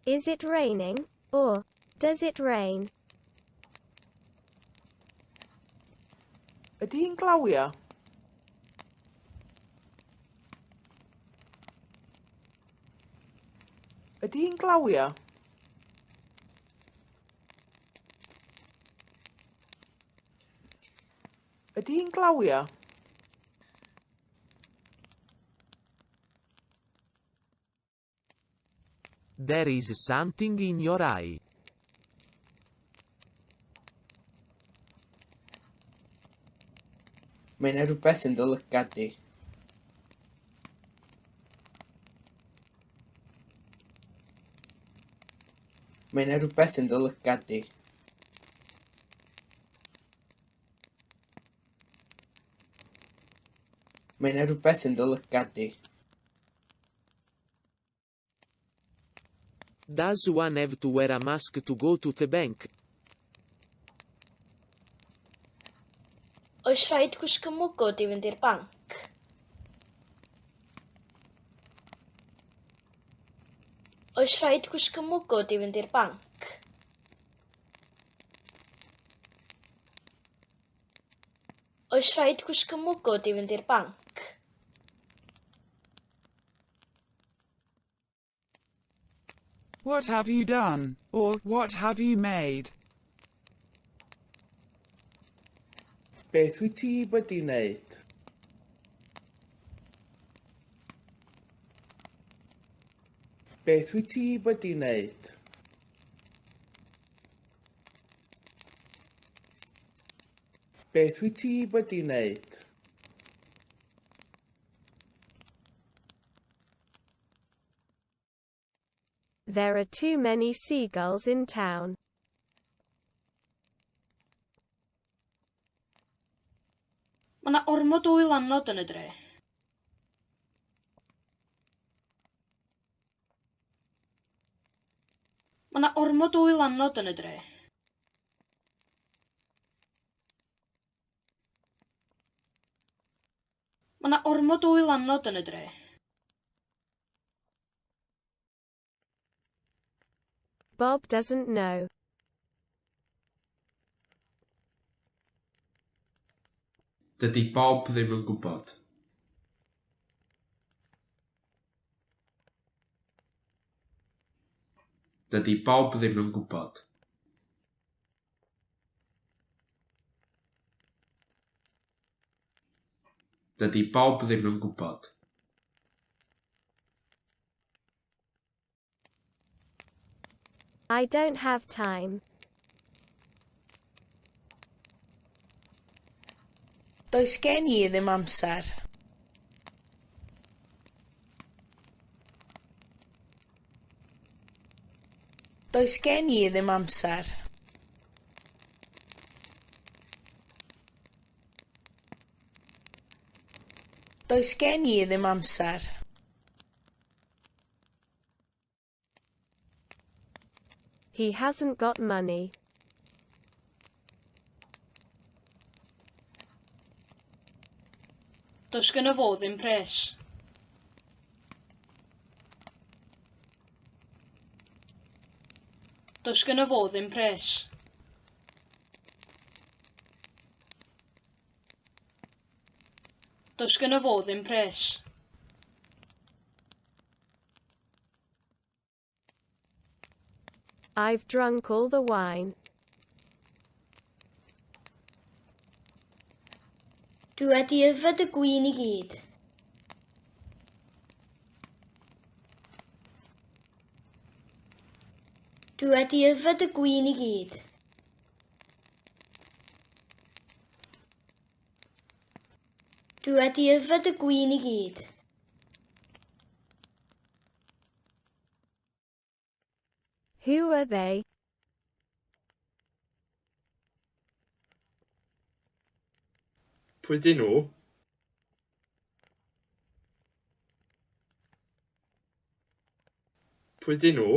Is it raining? Or, does it rain? Ydy hi'n glawio? Ydy hi'n glawio? Ydy hi'n glawio? There is something in your eye. Mae yna rhywbeth yn dy lygad di. Mae yna rhywbeth yn dy lygad di. Mae yna rhywbeth yn dy lygad di. Does one have to wear a mask to go to the bank? Oes rhaid gwisgo mwgwd i fynd i'r banc? Oes rhaid gwisgo mwgwd i fynd i'r banc? Oes rhaid gwisgo mwgwd i fynd i'r banc? What have you done? Or, what have you made? Beth wyt ti wedi wneud? Beth wyt ti wedi wneud? Beth wyt ti wedi wneud? There are too many seagulls in town. Mae yna ormod o wylanod yn y dre. Mae yna ormod o wylanod yn y dre. Mae yna ormod o wylanod yn y dre. Bob doesn't know. Dydy Bob ddim yn gwybod. Dydy Bob ddim yn gwybod. Dydy Bob ddim yn gwybod. I don't have time. Does gen i ddim amser. Does gen i ddim amser. Does gen i ddim amser. He hasn't got money. Does gynno fo ddim pres. Does gynno fo ddim pres. Does gynno fo ddim pres. I've drunk all the wine. Dwi wedi yfed y gwin i gyd. Dwi wedi yfed y gwin i gyd. Dwi wedi yfed y gwin i gyd. Who are they? Pwy dyn nhw? Pwy dyn nhw?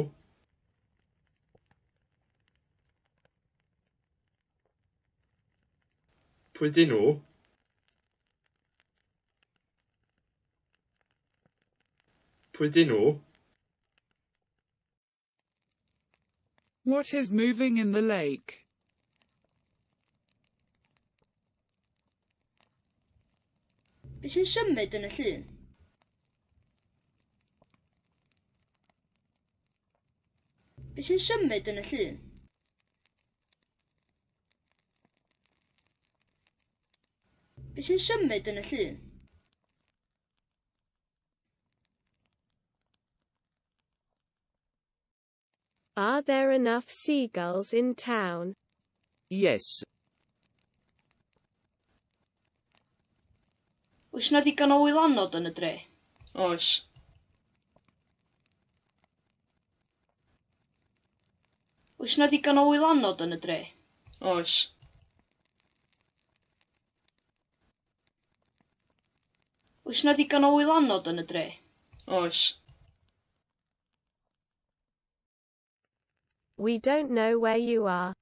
Pwy dyn nhw? Pwy dyn nhw? What is moving in the lake? Be sy'n symud yn y llyn? Be sy'n symud yn y llyn? Be sy'n symud yn y llyn? Are there enough seagulls in town? Yes. Oes 'na ddigon o wylanod yn y dre? Oes. Oes 'na ddigon o wylanod yn y dre? Oes. Oes 'na ddigon o wylanod yn y dre? Oes. We don't know where you are.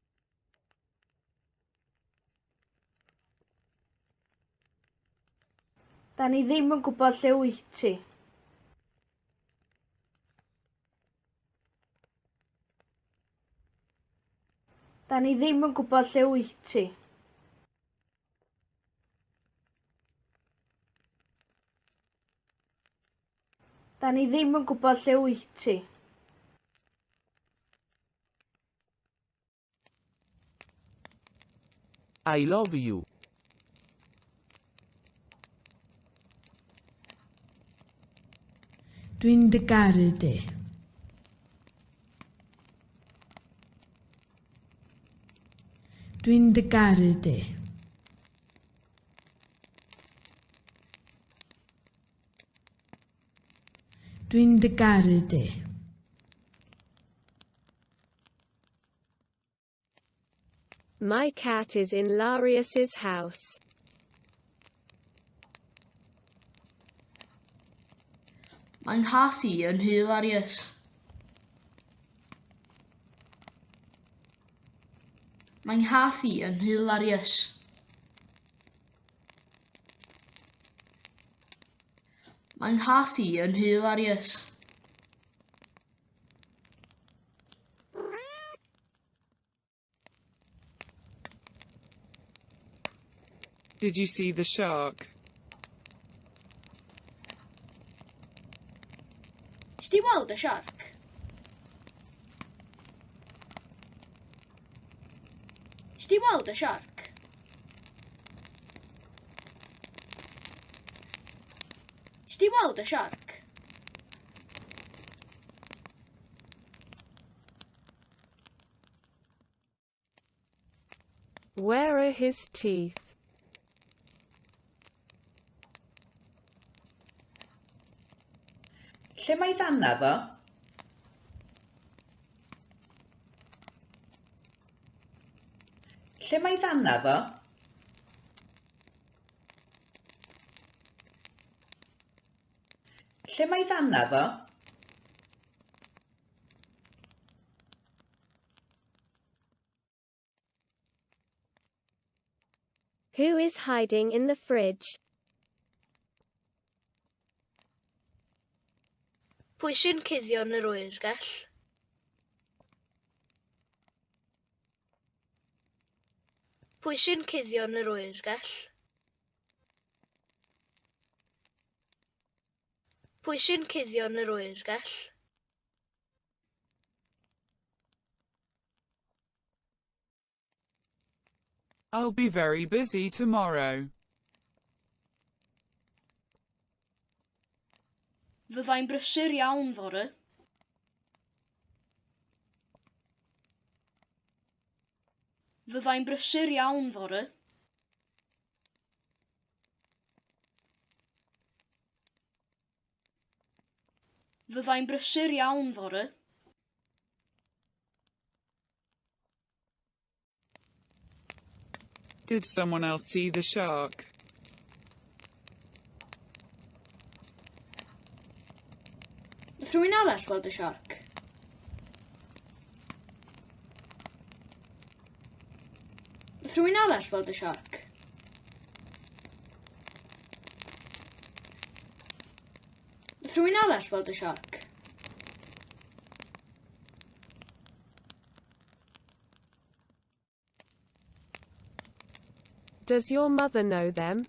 Da ni ddim yn gwybod lle wyt ti. Da ni ddim yn gwybod lle wyt ti. Da ni ddim yn gwybod lle wyt ti. I love you. Dwi'n dy garu di. Dwi'n dy garu di. Dwi'n dy garu di. My cat is in Larius's house. Mae 'nghath i yn nhŷ Larius. Mae 'nghath i yn nhŷ Larius. Mae 'nghath i yn nhŷ Larius. Did you see the shark? Nes di weld y siarc? Nes di weld y siarc? Nes di weld y siarc? Where are his teeth? Lle mae ddannadd o? Lle mae ddannadd o? Lle mae ddannadd o? Who is hiding in the fridge? Pwy sy'n cuddio yn yr oergell? Pwy sy'n cuddio yn yr oergell? Pwy sy'n cuddio yn yr oergell? I'll be very busy tomorrow. Fyddai'n brysur iawn fory. Fyddai'n brysur iawn fory. Fyddai'n brysur iawn fory. Did someone else see the shark? Nath rhywun arall gweld y siarc? Nath rhywun arall weld y siarc? Nath rhywun arall weld y siarc? Does your mother know them?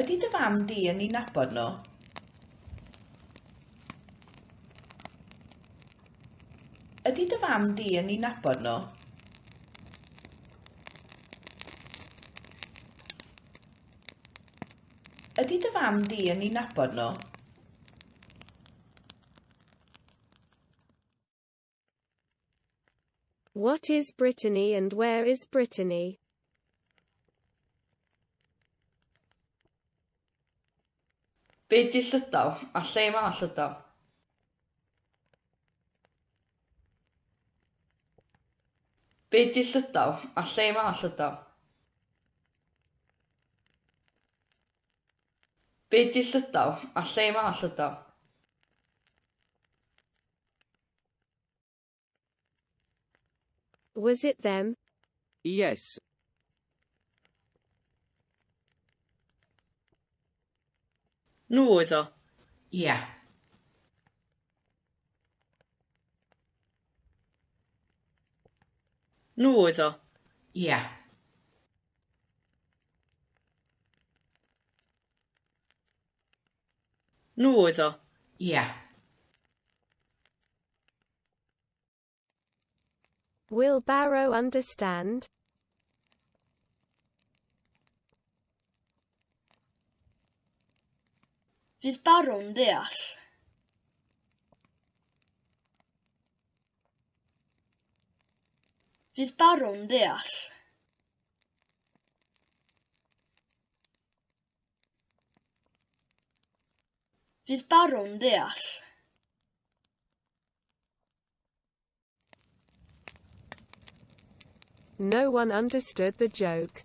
Ydy dy fam di yn eu nabod nhw? Ydy dy fam di yn eu nabod nhw? Ydy dy fam di yn eu nabod nhw? What is Brittany and where is Brittany? Be 'di Llydaw, a lle mae Llydaw? Be 'di Llydaw, a lle mae Llydaw? Be 'di Llydaw, a lle mae Llydaw? Was it them? Yes. Nhw oedd o. Ia. Nhw oedd o. Ia. Nhw oedd o. Ia. Will Barrow understand? Fydd Barrw'n deall? Fydd Barrw'n deall? Fydd Barrw'n deall? No one understood the joke.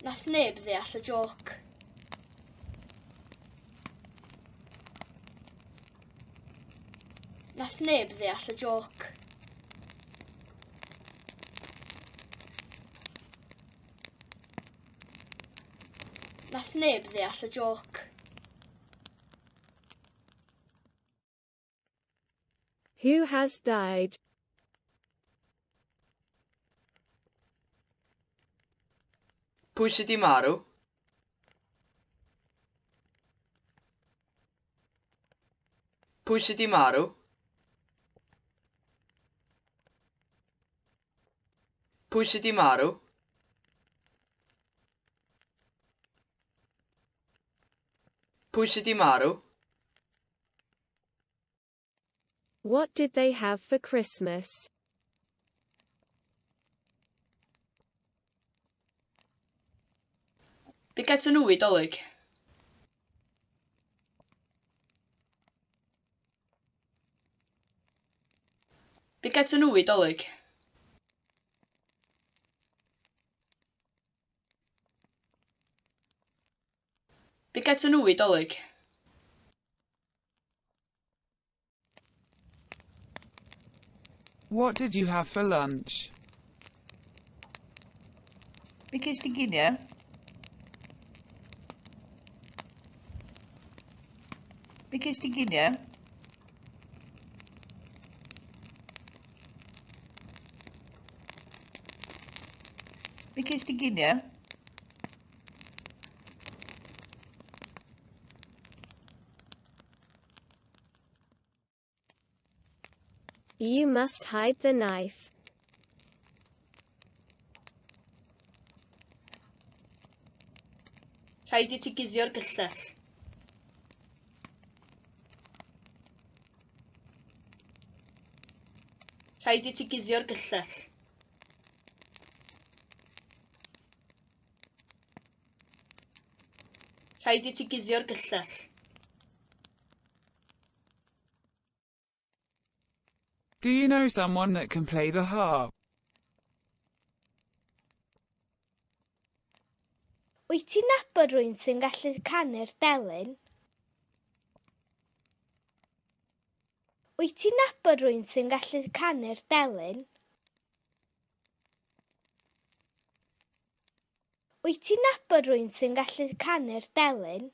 Nath neb ddeall y jôc. Nath neb ddeall y jôc. Nath neb ddeall y jôc. Who has died? Pwy sy 'di marw? Pwy sy 'di marw? Pwy sy 'di marw? Pwy sy 'di marw? What did they have for Christmas? Be gaethon nhw i Dolig? Be gaethon nhw i Dolig? Be gaethon nhw i Dolig? What did you have for lunch? Be ges ti ginio? Be ges ti ginio? Be ges ti ginio? You must hide the knife. Rhaid i ti guddio'r gyllell. Rhaid i ti guddio'r gyllell. Rhaid i ti guddio'r gyllell. Do you know someone that can play the harp? Wyt ti'n nabod rhywun sy'n gallu canu'r delyn? Wyt ti'n nabod rhywun sy'n gallu canu'r delyn? Wyt ti'n nabod rhywun sy'n gallu canu'r delyn?